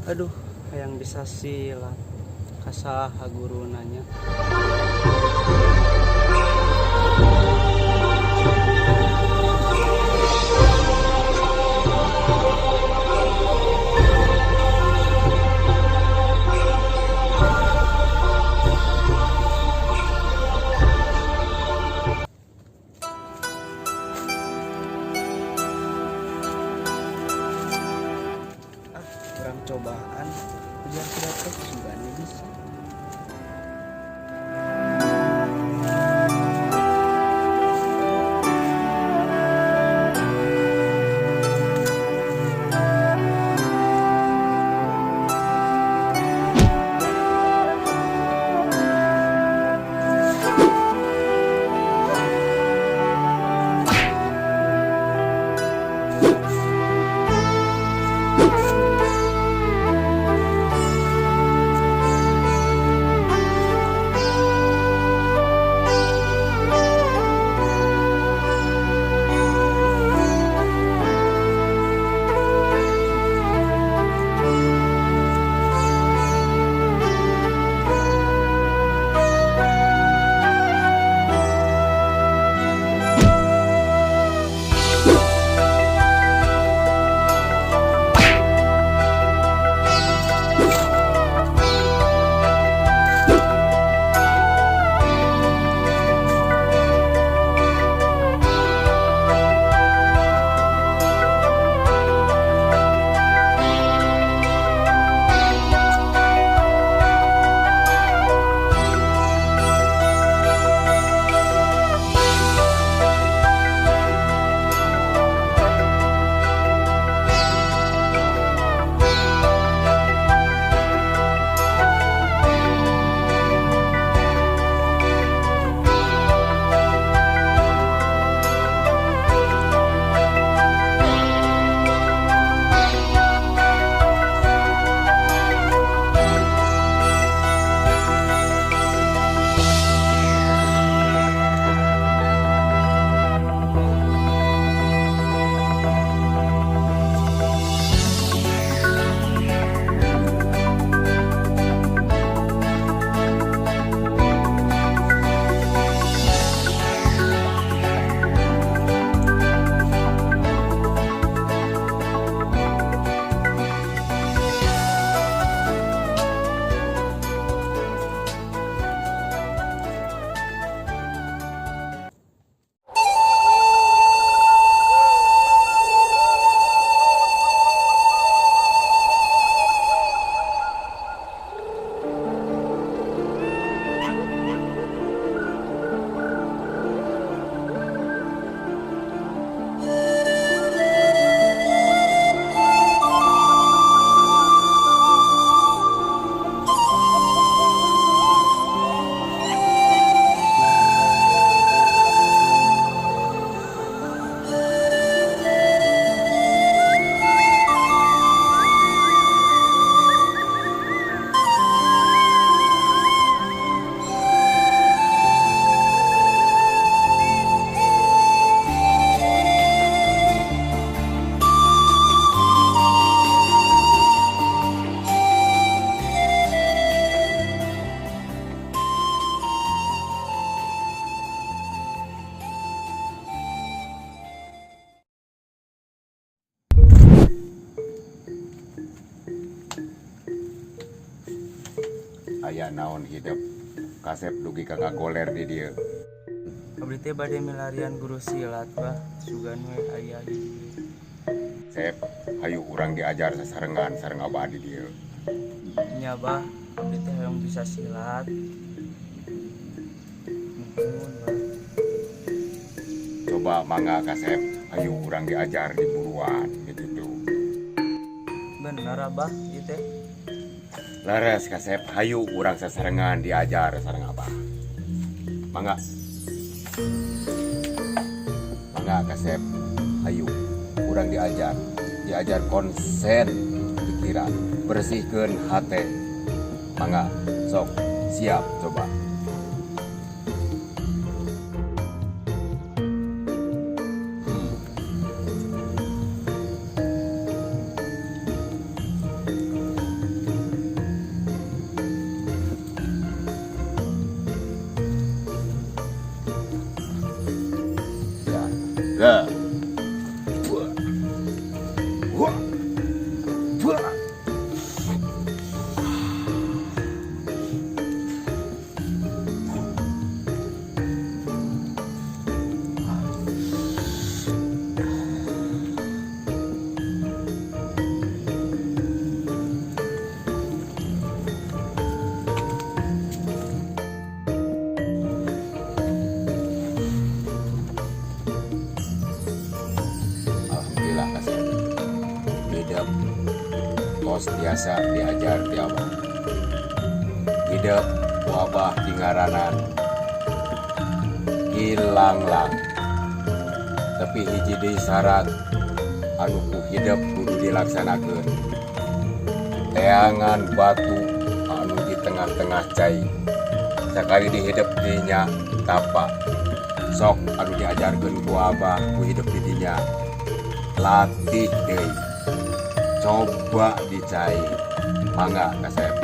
Aduh, hayang bisa silat. Ka saha guruna nya? Ah, kurang cobaan. Biar silat teh sugan bisa. Aya naon hidep, Kasep, dugi ka ngagoler di dieu? Abdi teh bade milarian guru silat, Bah. Sugan we aya di dieu. Sep, hayu urang diajar sasarengan sareng Abah di dieu. Nya, Bah, abdi teh hayang bisa silat. Muhun, Bah. Coba mangga, Kasep, hayu urang diajar di buruan gitu. Bener, Abah, ieu teh? Leres, Kasep, hayu urang sasarengan diajar sareng Abah. Mangga. Mangga, Kasep, hayu urang diajar. Diajar konsen pikiran, bersihkan hati. Mangga, sok siap coba. Tiga. Dua. Dua. Dua. Alhamdulillah, kasep. Hidup tos tiasa diajar ti abah. Hidup ku abah dingaranan Kilanglang. Tapi hiji deui syarat anu ku hidup kudu dilaksanakeun. Teangan batu anu di tengah-tengah cai. Sakali dihidep dinya tapa. Sok anu diajarkeun ku abah ku hidup di dinya. Latih deui. Coba di cai. Mangga, kasep.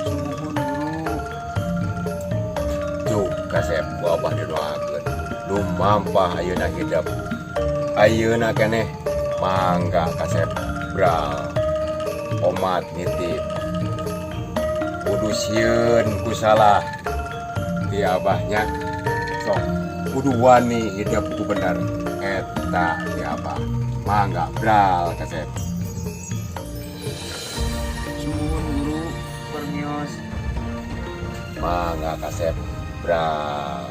Sumuhun, Guru. Tuh, kasep, ku abah didoakeun. Lumampah ayeuna hidup. Ayeuna keneh mangga, kasep. Bral. Omat nitip. Kudu sieun ku salah. Ti abahnya sok kudu wani hidup ku bener. Eta ti abah. Mangga, bral, kasep. Sumuhun, Guru, permios. Mangga, kasep. Bral.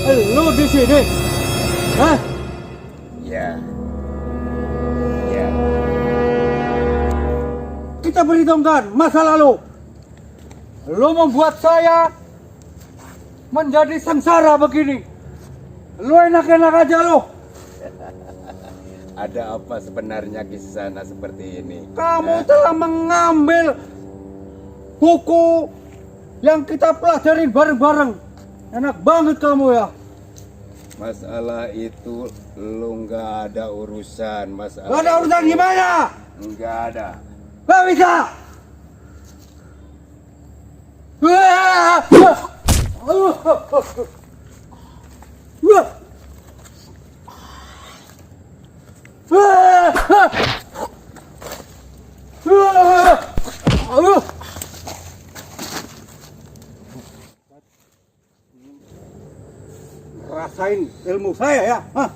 Lu di sini? Hah? Ya. Ya. Kita perhitungkan masa lalu. Lu membuat saya menjadi sengsara begini. Lu enak-enak aja lu. Ada apa sebenarnya kisana seperti ini? Kamu telah mengambil buku yang kita pelajarin bareng-bareng. Enak banget kamu ya. Masalah itu lu nggak ada urusan. Masalah Gak ada urusan itu gimana? nggak ada. Gak bisa. Wah! Wah! Wah! Wah! Wah! Wah! Rasain ilmu saya ya. Hah?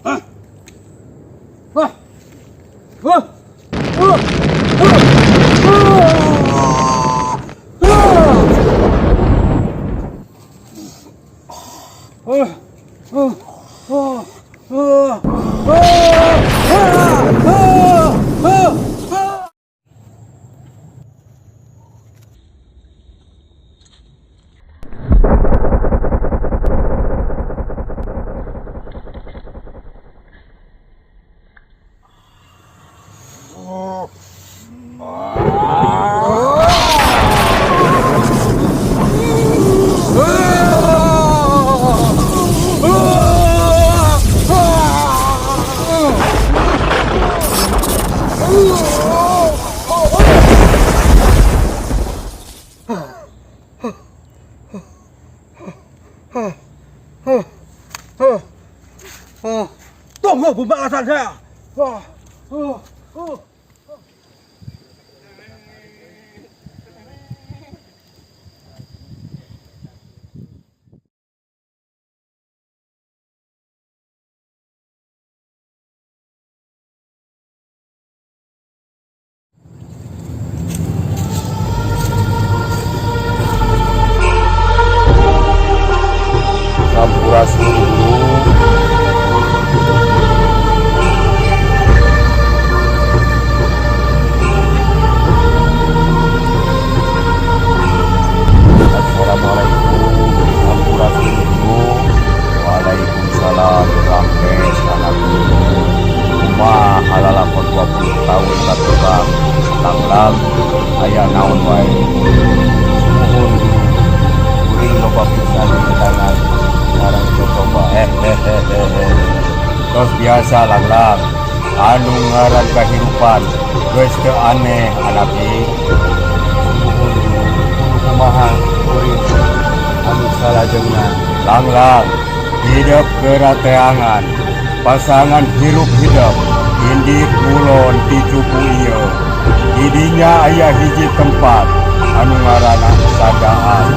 Hah? Wah! Wah! Wah! Wah! Wah! Wah! Wah! Wah! Wah! Wah! Wah! Wah! Wah! Tunggu pembalasan saya. Wah, oh, oh. Sampurasun, Guru. Assalamualaikum. Sampurasun, Guru. Waalaikumsalam. Rampes anakku. Kumaha lalakon 20 tahun katukang? Langlang, aya naon wae? Sumuhun, Guru. Kuring loba pisan di tangan sareng cocoba. Tos biasa, Langlang. Anu ngaran kahirupan geus teu aneh, anaki. Sumuhun, Guru. Kudu kumaha kuring anu salajengna? Langlang, hidup kerateangan pasangan hirup hidup indik kulon ti cupu ieu. Didinya aya hiji tempat anu ngaranna Sadaan.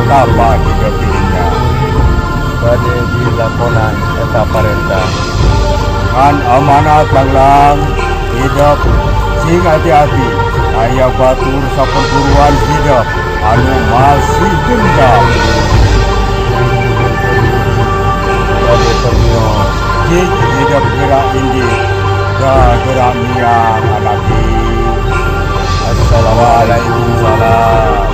Tapa hidup didinya. Bade dilakonan eta parentah? Ngan amanat, Langlang, hidup sing hati-hati, aya batur saperguruan hidup anu masih dendam. Bade permios. Jik hidup gerak indik da gerak miang, anaki. Assalamualaikum. Salam.